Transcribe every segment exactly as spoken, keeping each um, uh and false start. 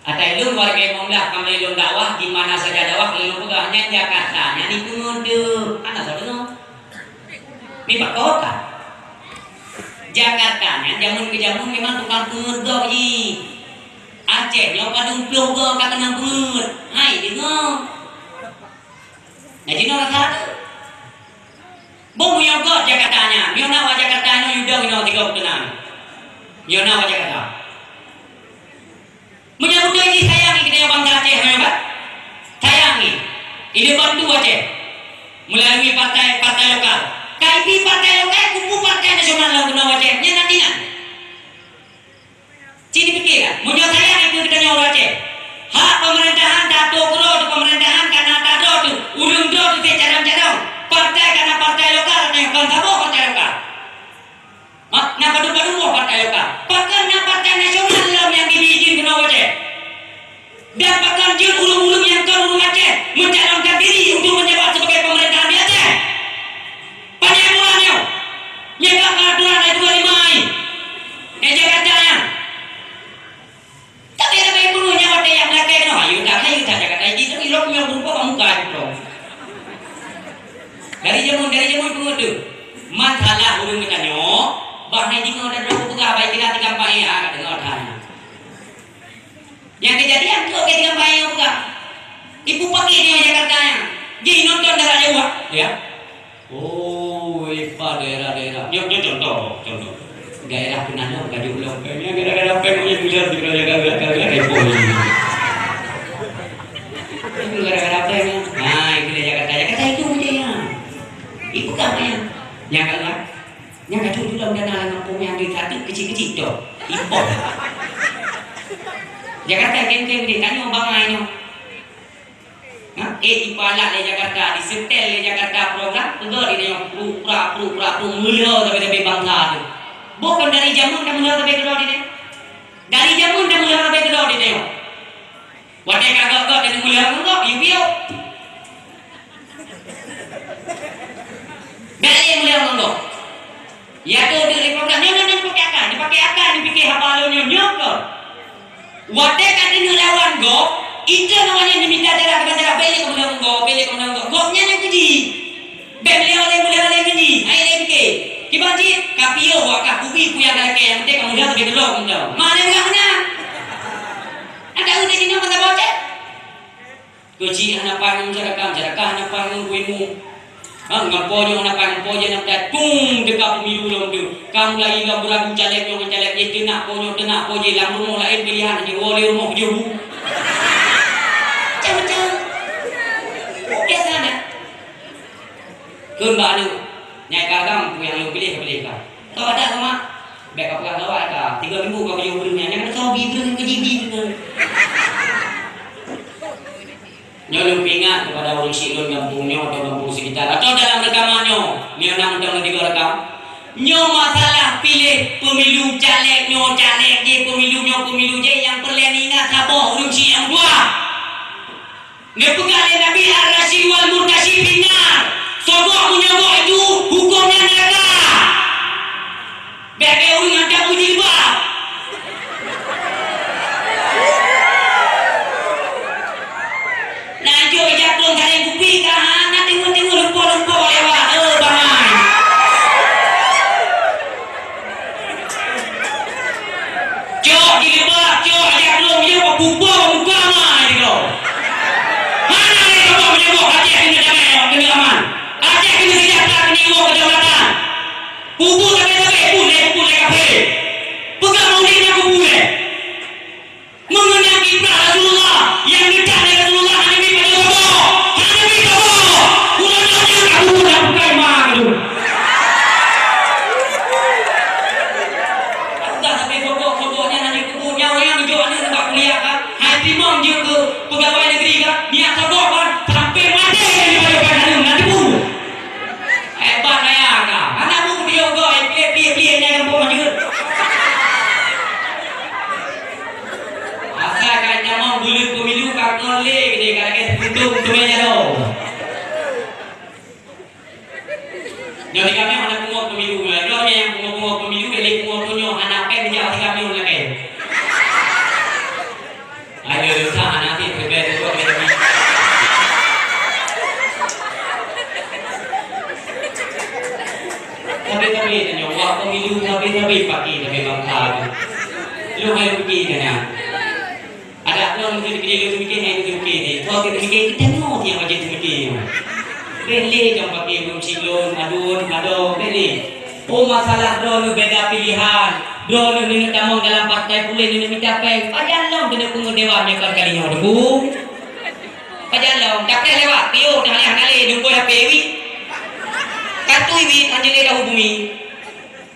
Ata ilôn warga Imam Lah, kamoe ilôn dakwah, di mana saja dakwah, ilôn peugah nyan Jakarta, nyan ipeungeut teuh. Hana soe deungoe. Nibak kota. Jakarta nyan jameun keu jameun memang tukang peungeut gob jih. Aceh nyoe padum ploh gob ka keunong peungeut. Hai deungoe. Na jinoe rasa teuh. Boh meunyoe gob Jakarta nyan, meunyoe na wa Jakarta nyoe yue dong inoe tiga peuteunang. Meunyoe na wa Jakarta. Meunyoe beutôi jih sayang geutanyoe bansa Aceh nyoe kan? Sayang jih. Ilée bantu Aceh. Meulalu partai-partai lokal. Ka ibi partai lokal, kubu partai nasional lam keunoe Aceh. Nyan artinya. Ci dipike kan, meunyoe sayang keu geutanyoe ureuëng Aceh, hak peumeurintahan tato keudroe teuh, peumeurintahan ka na tadroe teuh, ureuëng droe teuh carông-carông, partai ka na partai lokal, artinya kon saboh partai lokal. Ha, na padum-padum boh partai lokal. Pakon na partai nasional lom nyang geubri idin keunoe Aceh? Dan pakon jeuet ureuëng-ureuëng nyang kon ureuëng Aceh mencalonkan diri untuk menjabat sebagai pemerintahan di Aceh? Panyang bulan nyoe, nyang ka peraturan dari dua lima ai. Eh, Jakarta nyan. Tapi ada baik pun nyawa teh yang belakang kena hayu tak, hayu tak Jakarta. Itu ilok yang berupa kamu kayu dong. Dari jameun, dari jameun peungeut tu. Masalah ureuëng geutanyoe, bah hai deungoe dan droe peugah baik kira tiga empat ya, ka deungoe that. Nyang keujadian tu oke tiga empat ya peugah. Ibu pakai di Jakarta ya. Jadi nonton darah Jawa, ya. Oh, ipa daerah-daerah. Nyoe, nyoe contoh, contoh. Daerah peunanom baju ulong. Ini gara-gara peng ni, bujur di Pulau Jakarta, gara-gara peng ni. Itu gara-gara peng ni. Nah, itu dia Jakarta. Jakarta itu macam ni. Itu kan yang, yang kalau, yang kacau juga udah dalam kampung yang di satu kecil-kecil tu. Impor. Jakarta geng-geng dia tanya bang ai nyoe. Ha? Eh, ipalak lé Jakarta, disetel lé Jakarta program, peugah di nyoe, pru, pra, pru, pra, pru, meulhö sabe-sabe bansa tu. Bukon dari jameun ka meulhö sabe keudroe di nyoe. Dari jameun ka meulhö sabe keudroe di nyoe. Watèe ka gok-gok dan meulhö ngon gok, yue piôh. Bèk lé meulhö ngon gok. Ya tu, di program nyoe, nyoe, nyoe dipakai akal, dipakai akal, dipike haba lôn nyoe, nyoe kon. Watèe ka keuneuk lawan gob, itu namanya meumita darah, keuneuk darah, bèk lé kamoe lawan gob, bèk lé kamoe lawan gob. Gobnyan nyang keuji. Bèk meulé oleh, meulé oleh keuji. Hai lé pike. Kiban cit, ka piôh wak ka kubi puyang ka lakèe, nyang penting kamoe dah sabe keudroe kamoe dah. Ma lé peugah meunan. Ada udah jinoe masa bocah. Keuji hana paham carakan, carakan hana paham ilmu. Ha, ngon po nyoe hana paham, po jih hana paham. Tung teuka pemilu lom tu. Ka mulai lam beuradu caleg nyoe ngon caleg jih, teunak po nyoe, teunak po jih, lam rumoh laén pilihan, jiwoe lé rumoh jeuhu. Macam-macam. Biasa dah. Kheun bak aneuk, nyang ka agam peue nyang lôn piléh ka piléh ka. Ka adak ka mak, bèk ka peugah lawat ka. Tiga minggu ka beuyoh ureueng nyan, nyang ka soe bi ureueng keu jibi tu. Nyoe lôn peuingat kepada ureueng syiek lôn gampông nyoe atau gampông sekitar atau dalam rekaman nyoe, nyoe na mantong tiga rekam. Nyoe masalah piléh pemilu caleg nyoe caleg jih, pemilu nyoe pemilu jih, nyang peureulèe ingat saboh ureueng syiek nyang dua. Neupeugah lé Nabi, "Ar-rasyid wal murtasyid finnar." Sogok meunyoe gok itu huköm nyan neuraka. Bèk keu ureueng hantom meujilbab. Na jok jak lôn gareng kupi ka hana teungoh-teungoh lumpoe-lumpoe lewat. Eh, bangai. Cok jilbab, cok jak lôn, nyoe peupupo muka ma jih lom. Hana lé saboh meunyoe Aceh keuneuk damai, keuneuk aman. Aceh keuneuk sejahtera, keuneuk ilmu kedaulatan. Kubu sabe-sabe, pun lé, pun lé kafé. Peugah maulid nyang kubu lé. Meungeunang kiprah Rasulullah nyang geucak lé Rasulullah hana mita saboh, hana mita saboh. Uroe nyoe nyang ka bubuet lam bukai ma geuh. Dah sabe sogok-sogok nyan hana jeuet keubuet, nyan ureueng nyang geujok aneuk bak kuliah ka. Hai teurimong jeuet keu peugawai negeri ka. Niat sogok ban sampai maté nyang jipajoh aneuk na teubu. Hebat gaya ka. Hana bu kupiôh goe, pie-pie-pie nyang gampông jeuet. Asai ka nyamong buleuen pemilu ka kon lé geude ka lagèe seukuntum teumé jaroe. Nyoe di kami hana pungo pemilu, nyoe nyang pungo-pungo pemilu, lé pungo tu nyoe hana pèng jak di kami lagèe. Hai Nyan. Adak lôn keu dikira lôn mikir, hai lôn mikir ni. Kau keu mikir, kita nyoe nyang wajib mikir. Bèk lé nyang pakai lôn cit lôn, adun, ado, bèk lé. Oh, masalah droeneuh beda pilihan. Droeneuh neuk tamong dalam partai puléh, neuk mita péng. Pajan lom keuneuk pungut dewan nyoe kon kali nyoe, Teungku. Pajan lom, tapi lewat, piôh dah lé, hana lé, nunggu H P wi. Kartu wi, anjing lé dah hubungi.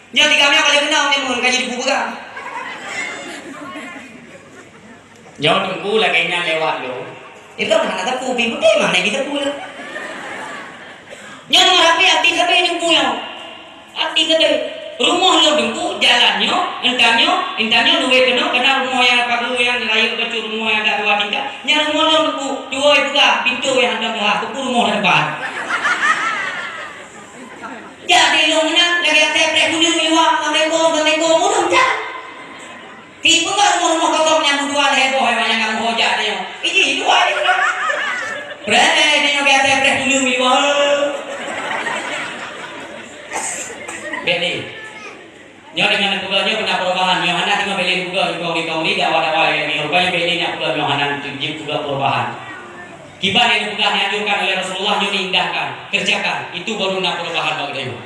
Nyoe tiga miyueb ka lheueh keunong timun ka jeuet dipeugah. Nyoe Teungku lagèe nyan lewat lôn. Ilôn hana sapeue, pi beutôi mah hana sapeue lôn. Nyoe nomor H P artis sabe Teungku nyoe. Artis sabe. Rumoh lôn Teungku, jalan nyoe, entan nyoe, entan nyoe luwèh keunoe, karena rumoh nyang pageue nyang rayeuk bacut rumoh nyang agak dua tingkat. Nyan rumoh lôn Teungku, tuwoe peugah, pintoe nyang hana teuhah, Teungku rumoh lam depan. Jak di lôn meunan, lagèe asèe preh buleuen di luwa, "Assalamualaikum, assalamualaikum," ulôn jak. Ti peugah rumoh-rumoh kosong nyang meudua lhèe boh, memang nyang ho jak nyoe. Iji dua di luwa. Preh, di nyoe lagèe asèe preh buleuen di luwa. Bèk lé. Nyoe deungon neupeugah nyoe beuna perubahan. Nyoe hana teuma bèk lé neupeugah, nyoe kauri-kauri, dakwa-dakwa lagèe nyoe. Rupanya bèk lé neupeugah nyoe hana jeuet peugah perubahan. Kiban nyang geupeugah, dianjurkan oleh Rasulullah nyoe diindahkan, kerjakan, itu baru na perubahan bak geutanyoe.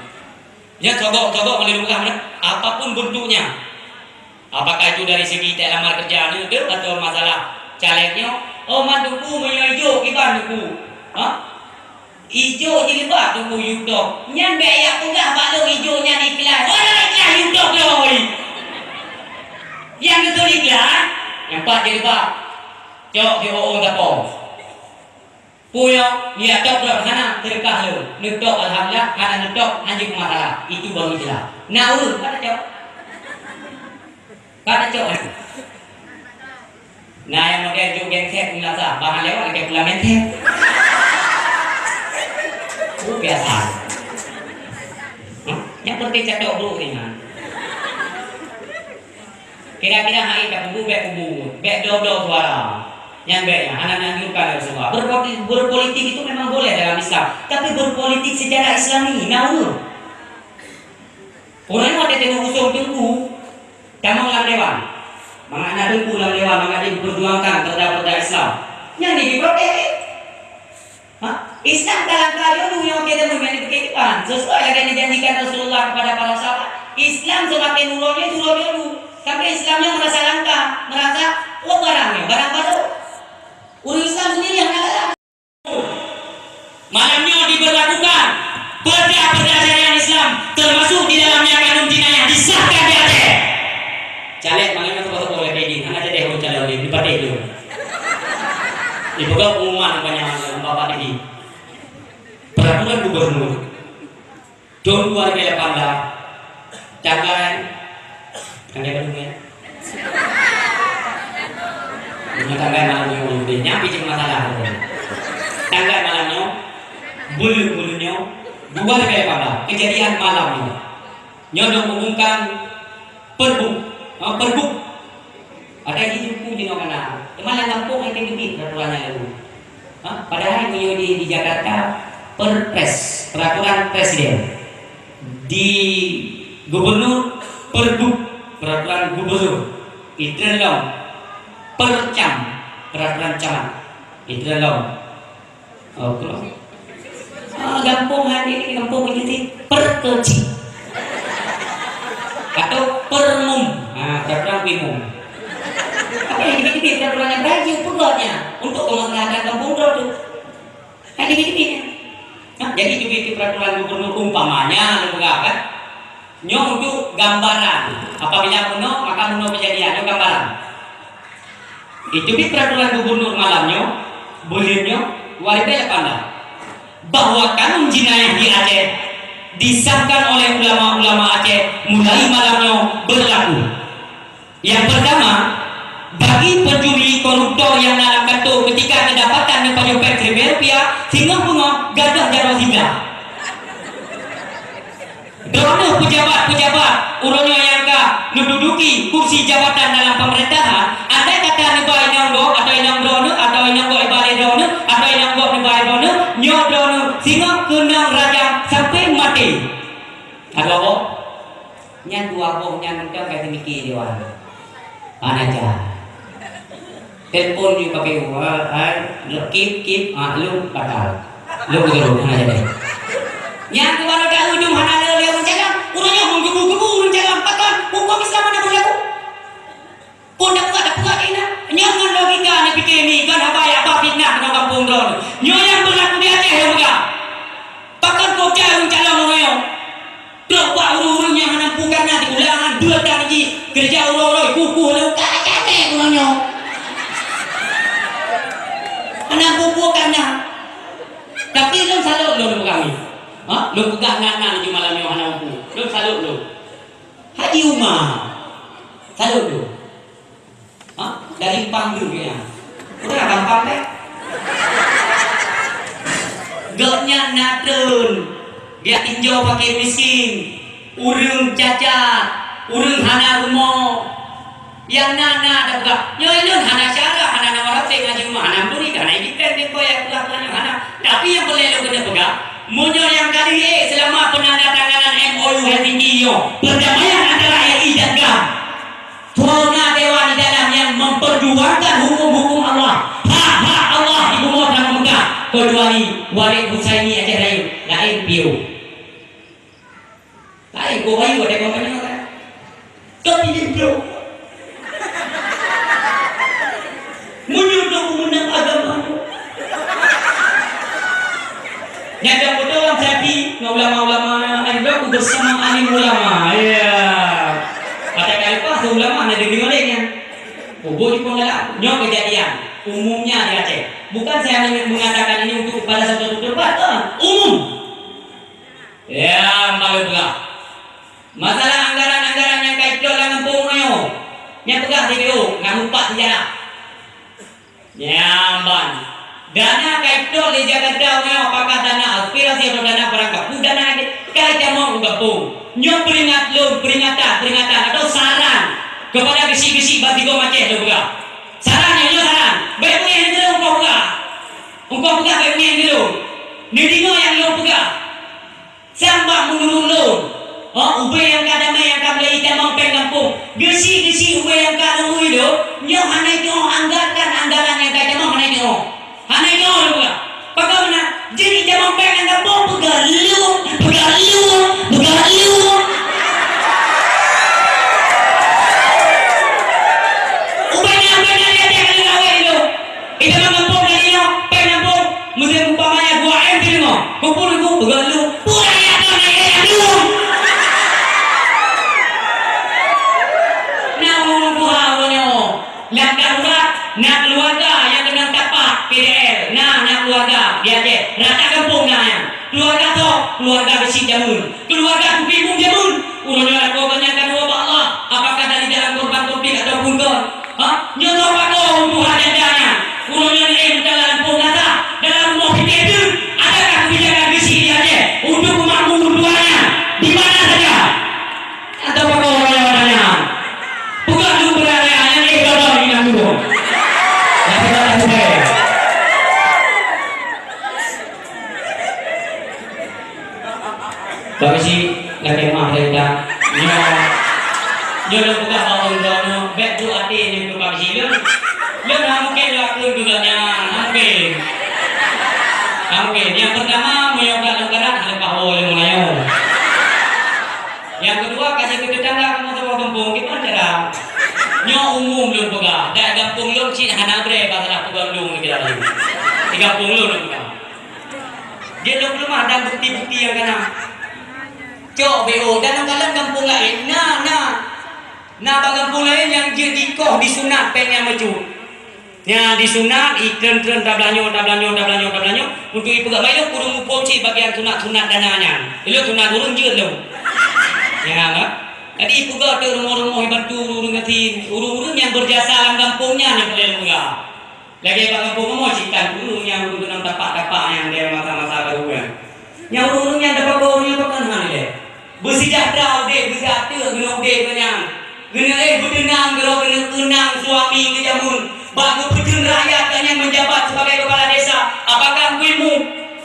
Nyan sogok-sogok meunurot geutanyoe, apapun bentuknya. Apakah itu dari segi tak lamar kerja ni, tu, atau masalah caleg nyoe? Oh, man Teungku, meunyoe ijo kiban Teungku. Ha? Ijo jilbab Teungku, YouTube. Nyan bèk jak peugah bak lôn ijo nyan iklan. Orang iklan YouTube lôn. Nyang beutôi iklan, nyang pat jilbab. Cok di O O Dapo. Peue nyoe, niat top rot hana teureukah lôn. Neutop alhamdulillah, hana neutop hanjeuet masalah. Itu baru Islam. Na ureueng ka tacok. Ka tacok. Na nyang model juk genset meunasah, bah lewat lagèe pulang genset. Oh, biasa. Hah? Nyang penting cakap buruk ringan. Kira-kira hai ka kubu bèk kubu, bèk do-do suara. Nyan bèk nyan, hana dianjurkan oleh Rasulullah. Berpoli-, berpolitik itu memang boleh dalam Islam, tapi berpolitik secara Islami, na ureueng. Ureueng watèe teungoh usung teungku, tamong lam dewan. Mangat na teungku lam dewan, mangat diperjuangkan perda-perda Islam. Nyan diprotes. Ha? Islam ka langkah dulu nyang oke dan meunan di kehidupan. Sesuai lagèe yang dijanjikan Rasulullah kepada para sahabat. Islam semakin turun dia turun dulu. Sampai Islam yang merasa langka, merasa, "Oh, barang ni, barang baru." Ureueng Islam sendiri yang nak galak. Malam nyoe diberlakukan perda-perda syariat Islam, termasuk di dalamnya kanun jinayah disahkan di Aceh. Caleg malam nyoe teuka-teuka oleh P D, hana jadi ureueng calon di, di partai tu. Dipeugah pengumuman banyak Bapak Diki. Peraturan gubernur tahun dua ribu lapan belas, tanggai, tanggai berapa ya? Bukan tanggai malam nyoe, deh, nyang picik masalah tu. Tanggai malam nyoe, buleuen-buleuen nyoe, dua ribu lapan belas, kejadian malam nyoe. Nyoe dong umumkan perbuk, ha, perbuk. Ada di Teungku jinoe kana. Teuma lam gampông hana teubiet peraturan nyan lalu. Ha? Padahai meunyoe di, di Jakarta, perpres, peraturan presiden. Di gubernur, perbuk, peraturan gubernur. Itreun lom, percam, peraturan camat. Itreun lom. Oh, keulong. Ah, gampông hana, gampông meunyoe di perkecil. Atau permum. Ah, peraturan primum. Apa yang dibikin peraturan yang rajin peugahnya untuk kemaslahatan kampung tu? Kan dibikin. Nah, jadi dibikin peraturan gubernur umpamanya, anu peugah kan? Nyoe untuk gambaran. Apabila meunoe, maka meunoe kejadian. Nyoe gambaran. Itu di peraturan gubernur malam nyoe, buleuen nyoe, dua ribu lapan belas, bahwa kanun jinayah di Aceh disahkan oleh ulama-ulama Aceh mulai malam nyoe berlaku. Yang pertama, bagi pencuri koruptor yang dalam kantor ketika kedapatan neupajoh péng seribu rupiah, singoh beungoh gadoh jaroe siblah. Droeneuh pejabat-pejabat uroe nyoe nyang ka neududuki kursi jabatan dalam pemerintahan, andai kata neuba inong gob atau inong droeneuh atau inong gob ibaléh droeneuh atau inong gob neuba droeneuh, nyoe droeneuh singoh keunong rajam sampai maté. Ka dua boh? Nyan dua boh nyan mantong ka teumiki di awak. Hana jak. Telepon ju pakai, "Wah, hai, lok kip, kip, ah, lôn batal. Lôn keudroe, hana jadi." Nyang keubaru tahu dum hana lé, lé ureueng calon. Ureueng nyoe meugebu-gebu ureueng calon. Pakon? Huköm Islam hana beulaku. Pun dak peugah, dak peugah keu inan. Nyoe ngon logika ni pike mi, kon haba ya, haba fitnah ngon gampông droe. Nyoe nyang beulaku di Aceh nyang peugah. Pakon kok cai ureueng calon ureueng nyoe? Trok bak ureueng-ureueng nyang hana mampu kareuna teugulang, dua tan jih, keureuja uroe-uroe, kukuh lom, ka caté ureueng nyoe. Hana mampu kareuna. Tapi lôn salut lôn peugah ni. Ha? Lôn peugah nan-nan laju malam nyoe hana mampu. Lôn salut lôn. Haji Umar. Salut lôn. Ha? Dari Pang dulu ya. Udah gampang deh. Gobnyan na treun, geujak tinjau fakir miskin, ureueng cacat, ureueng hana rumoh. Nyang na, na tapeugah, nyoe lôn hana syarah, hana nama rapi ngaji rumah, hana murit, hana ijitihad, hana. Tapi nyang peureulèe lôn keuneuk peugah, meunyoe nyang kali, eh, seulama peunandatanganan M O U Helsinki nyoe, perdamaian antara R I dan GAM, Hana dewan di dalam nyang memperjuangkan hukum-hukum Allah, hak-hak Allah di bumoe dan Mekah, kecuali Walid Husaini Aceh Rayeuk, laén piôh. Laén kok rayeuk ada kompeni kan? Tapi dia piôh. Meunyoe tu pemenang agama tu. Nyang beutôi lam sapi ngon ulama-ulama lain, bersama alim ulama. Ya. Pada kali pas ulama na deungoe lé nyan. Ubur di penggalak nyoe kejadian umumnya di Aceh. Bukan saya meng-, mengatakan ini untuk pada satu tempat, eh, umum. Ya, malu peugah. Masalah anggaran-anggaran nyang ka iplot lam gampông nyoe, nyang peugah C D O, ngan meupat seujarah. Nyan ban. Dana ka iplot lé Jakarta nyoe, apakah dana aspirasi atau dana barang kaku, dana ka itamong u gampông. Nyoe peuringat lôn, peuringatan, peuringatan atau saran kepada geusyik-geusyik bansigom Aceh lôn peugah. Saran nyoe, nyoe saran. Bèk meungéh neugeuh lôn peugah. Engkau peugah bèk meungéh neugeuh lôn. Neudeungoe nyang lôn peugah. Sang bak meunurot lôn, ho, ubé nyang ka damé nyang ka meulai itamong péng gampông. Geusyik-geusyik ubé nyang ka lôn ui lôn, nyoe hana jeuet anggarkan anggaran nyang ka itamong hana jeuet. Hana jeuet lôn peugah. Pakon meunan? Jeuet itamong péng lam gampông peugah lôn, peugah lôn, peugah lôn. Ubé nyang, ubé nyang dia, dia ka lôn awai lôn. Itamong gampông tadi nyoe, péng gampông, meusé umpamanya gua M teurimong, kumpul ibu, peugah lôn, "Peue rakyat nyoe na ilèe lôn?" Na ureueng tuha uroe nyoe, lam darurat, na keuluwarga nyang keunong tapak P D L, na, na keuluwarga di Aceh, rata gampông na nyan. Keuluwarga soe? Keuluwarga geusyik jameun. Keuluwarga kupi bum jameun. Uroe nyoe lakoe gobnyan ka neuwoe bak Allah, apakah dari jalan korban konflik ataupun kon? Ha? Nyoe soe pakoe ureueng tuha janda nyan? Uroe nyoe neuék meukalah lampôh gata, dalam rumoh pike teuk, adakah keubijakan geusyik di Aceh untuk peumakmu ureueng tuha nyan? Di mana saja? Atau pakoe ureueng tuha nyan? Peugah lôn beuraya nyan éh droe-droe inong ureueng. Nyang peugah lôn beuraya. Pak Geusyik, lakèe meu'ah lé gata. Nyoe, nyoe lôn peugah bak ureueng droeneuh, bèk duek até nyoe keu Pak Geusyik lôn. Lôn hana mungken lakèe keu gobnyan, hana mungken. Hana mungken. Nyang peurtama, meunyoe brat lôn karat, leupah woe lé Meulayu. Nyang keudua, ka jeuet keu teutangga kamoe saboh gampông, kiban cara. Nyoe umum lôn peugah, dak gampông lôn cit hana brè masalah peugah lôn keu jalan. Di gampông lôn, lôn peugah. Jeuet lôn peuleumah dan bukti-bukti nyang ka na. Cok B O dan lam gampông laén na, na. Na bak gampông laén nyang jeuet dikoh disunat péng nyang meucut. Nyan disunat, itreun-treun tablah nyoe, tablah nyoe, tablah nyoe, tablah nyoe. Untuk ipeugah, "Mai lôn kureueng muphom cit bagian sunat-sunat dana nyan." Ilôn sunat ureueng jeuet lôn. Nyan kan? Jadi ipeugah teuk rumoh-rumoh ibantu ureueng-ureueng gasien, ureueng-ureueng nyang beujasa lam gampông nyan nyang peureulèe lôn peugah. Lagèe bak gampông kamoe cit kan, ureueng nyang ureueng keunong tapak-tapak nyang lhèe masa-masa barô nyan. Nyang ureueng-ureueng nyang tapakoe ureueng nyan pakon hana ilèe. Beuseujahtra udép, beuseujahtra keuneuk udép geuh nyan. Keuneuk éh beuteunang keudroe, keuneuk keunang suami geuh jameun. Bak geupeutheun rakyat geuh nyan meujabat sibagai keupala desa. Apakah ngui mu?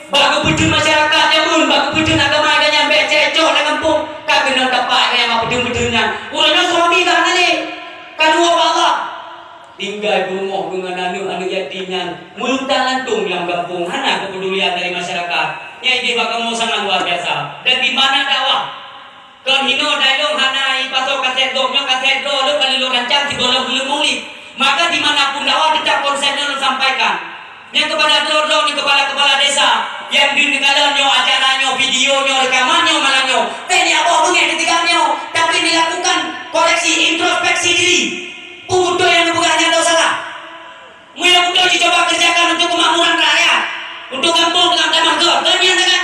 Bak geupeutheun masyarakat jameun, bak geupeutheun agama geuh nyan bèk cècok lam gampông. Ka keunong tapak geuh nyan bak peutheun-peutheun nyan. Uroe nyoe suami geuh hana lé. Ka lheueh bak Allah. Tinggai peurumoh deungon aneuk-aneuk yatim nyan meulutang lantong lam gampông, hana keupedulian dari masyarakat. Nyan idéh bak kamoe sangat luar biasa. Dan di mana dakwah? Kon hinoe dailong hana ipasoe kaset gob nyoe, kaset droe lôn ka lheueh lôn rancang sigohlom buleuen Maulid. Maka di mana pun dakwah, tetap konsep nyoe lôn sampaikan. Nyang keupada droe-droe nyoe, kepala-kepala desa, nyang deuh neukalon nyoe acara nyoe, video nyoe, rekaman nyoe, malam nyoe, teuh neuboh beungéh teutigam nyoe, tapi neuakukan koreksi, introspeksi diri. Peue beutôi nyang neupeugah nyan atawa salah? Meunyoe beutôi, jicoba kerjakan untuk kemakmuran rakyat, untuk gampông deungon tamah gob. Kon nyan kan?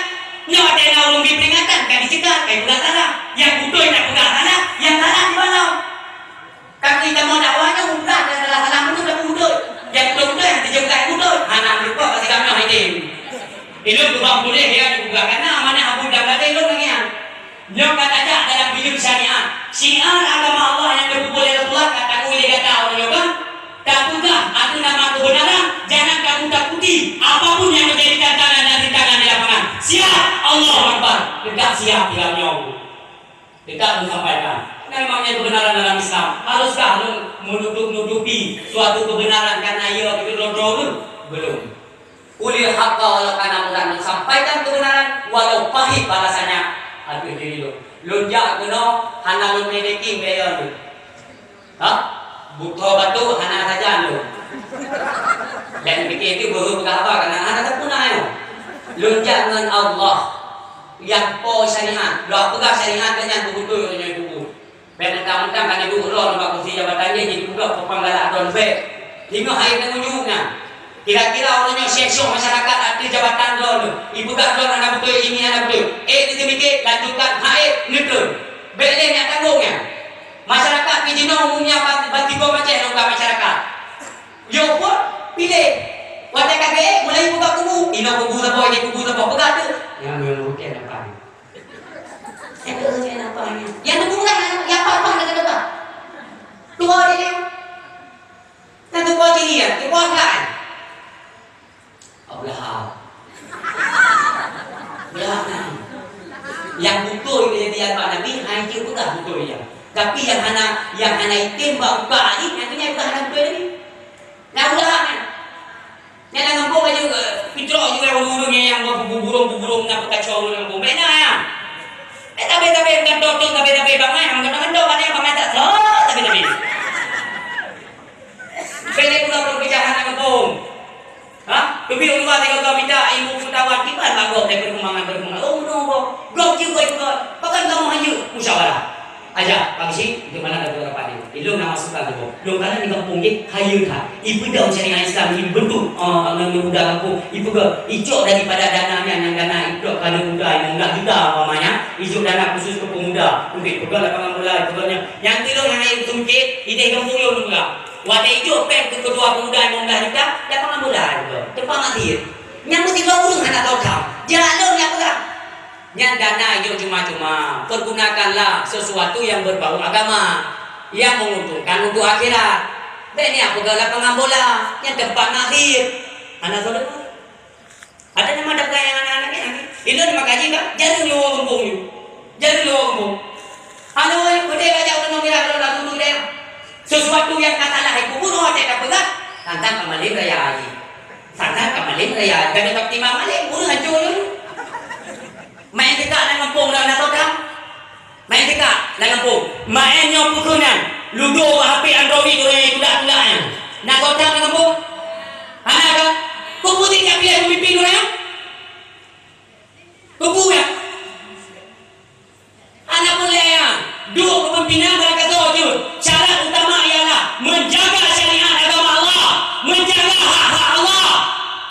Nyoe watée na ureuëng bri peringatan, ka dicegat, ka jipeugah salah. Nyang beutôi na peugah salah, nyang salah jibalom. Tapi kamoe dakwah nyoe mudah, nyang salah-salah meunan tapeubudoi. Nyang beutôi-beutôi hana teujeut, hana teujeut. Hana meurumpok ka sidang nyoe hidin. Ilôn keubang tuléh ya dibuka, karena amanah Abu Dawud lôn lagée nyan. Nyoe ka tajak dalam bileuen syariat. Syiar agama Allah nyang geupeubuet lé Rasulullah ka tangui lé gata uroe nyoe kan? Tapeugah ateueh nama keubeunaran, jangan kamu takuti apapun yang menjadi tantangan dan rintangan di lapangan. Siap! Allahu Akbar! Tegak siap tinggai nyoe. Dekat lôn sampaikan, memangnya kebenaran dalam Islam. Haruskah lôn menutup-nutupi suatu kebenaran karena ia beudroe-droe lôn? Belum. Qulil haqqa walau kana murran, lôn sampaikan kebenaran walau pahit balasannya. Ateueh diri lôn. Lôn jak keunoe hana lôn miliki biaya lôn. Ha? Bukon batuk hana sajan lôn. Dan pikir tu baru peugah haba, karena hana sapeue na nyoe. Lôn jak ngon Allah. Nyang po syariat, lôn peugah syariat, dan nyang beutôi ureuëng nyang peubuet. Bèk mentang-mentang ka neuduek droe nibak kursi jabatan jih, jipeugah peue nyang galak droe leubeh. Singoh hai teungoh nyoe nyan. Kira-kira ureuëng nyoe syeh-syeh masyarakat ateueh jabatan droe nyoe, ipeugah droe hana beutôi, ini hana beutôi. Eh, teumiké, lanjutkan, hai, neutron. Bèk lé nyak tanggong nyan. Masyarakat pih jinoe umumnya ban, ban tiga macam lôn ka masyarakat. Yo pun, piléh. Watèe ka geuék, mulai buka kubu. Inoe kubu saboh, nyan kubu saboh. Peugah tu. Nyang meunurut nyan apa ni? Nyang tu nyan apa ni? Nyang tu bukan, nyang apa-apa nak kena. Dua dia. Tentu kau cili ya, tu kau kan. Abraham. Abraham. Nyang beutôi kejadian bak Nabi, hai jeuet peugah beutôi nyan. Tapi nyang hana, nyang hana item bak uka jih, nyan tu nyang peugah hana beutôi Nabi. Nah, Abraham nyan. Nyan lam gampông aja, eh, pitrok juga ureueng-ureueng nyang beuburong-burong na peukaco ureueng gampông. Bèk na ya. Eh, tabe-tabe bukan tok-tok, tabe-tabe bangai, bukan tok-tok, bangai, bangai tak tok, tabe-tabe. Bèk lé pula perpecahan lam gampông. Ha? Leubeh uluwa teuka mita ilmu pengetahuan kiban bak gob dari perkembangan-perkembangan. Oh, no, gob. Gob je gob ikut. Pakon kamoe hana musyawarah? Aja, Pak Geuchik, di mana ada beberapa ni? Ilung nama suka tu. Lung kanan di kampung je, kaya that. Ipeudong syariat Islam, ibentuk, ah, aneuk muda kampung. Ipeugah, icok daripada dana nyan, nyang dana icok ka aneuk muda, lima belas juta umpamanya. Icok dana khusus keu pemuda. Untuk ipeugah lapangan bola, ipeugah nyan. Nyang tu lôn hana ikut sempit, ideh kampung lôn juga. Watèe ijok péng keu ketua pemuda lima belas juta, lapangan bola juga. Teumpat mati. Nyang meusidroe ureueng hana tau tham. Jalan lôn nyang peugah. Nyan dana ijok cuma-cuma. Pergunakanlah sesuatu yang berbau agama. Yang menguntungkan untuk akhirat. Bèk nyan peugah lapangan bola. Nyan teumpat magrib. Hana solat. Ada nama ada pegang yang anak-anak ni, amin. Ilôn makaji ka, jareueng lôn woe gampông nyoe. Jareueng lôn woe gampông. Hana woe, beudé ka jak ureueng nyoe mirah lôn lam dulu deh. Sesuatu yang ka salah, ibu guru hate ka peugah, tantang ka malém raya haji. Tantang ka malém raya haji. Kami tak terima malém, ureueng hancô lôn. Main dekat dalam gampông dah, dah tahu tak? Main tikak lam gampông. Main nyoe peue keuh nyan? Ludo bak H P Android ureueng nyang tulak-tulak nyan. Na gob tham lam gampông? Hana kan? Peue putih nyak piléh pemimpin ureueng nyan? Peue buet? Hana peureulèe nyan. Duek kepemimpinan barangkasoe jeuet. Syarat utama ialah menjaga syariat agama Allah, menjaga hak-hak Allah.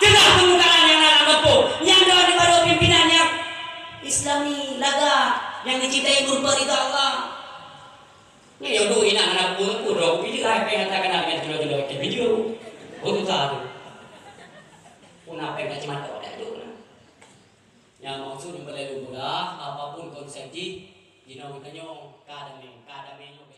Teugah peumukaan nyang na lam gampông. Nyan droeneuh baru pimpinan nyang Islami lagak nyang dicintai meureumpok ridha Allah. Nyoe nyang duek inan hana peue-peue droe kupiléh hai péng ata kana dengan jula-jula kacamata video. Oh, susah tu. Pun apa yang kacamata dak jok na. Nyang maksud nyang balai lôn peugah, apapun konsep jih, jinoe geutanyoe ka damé, ka damé nyoe.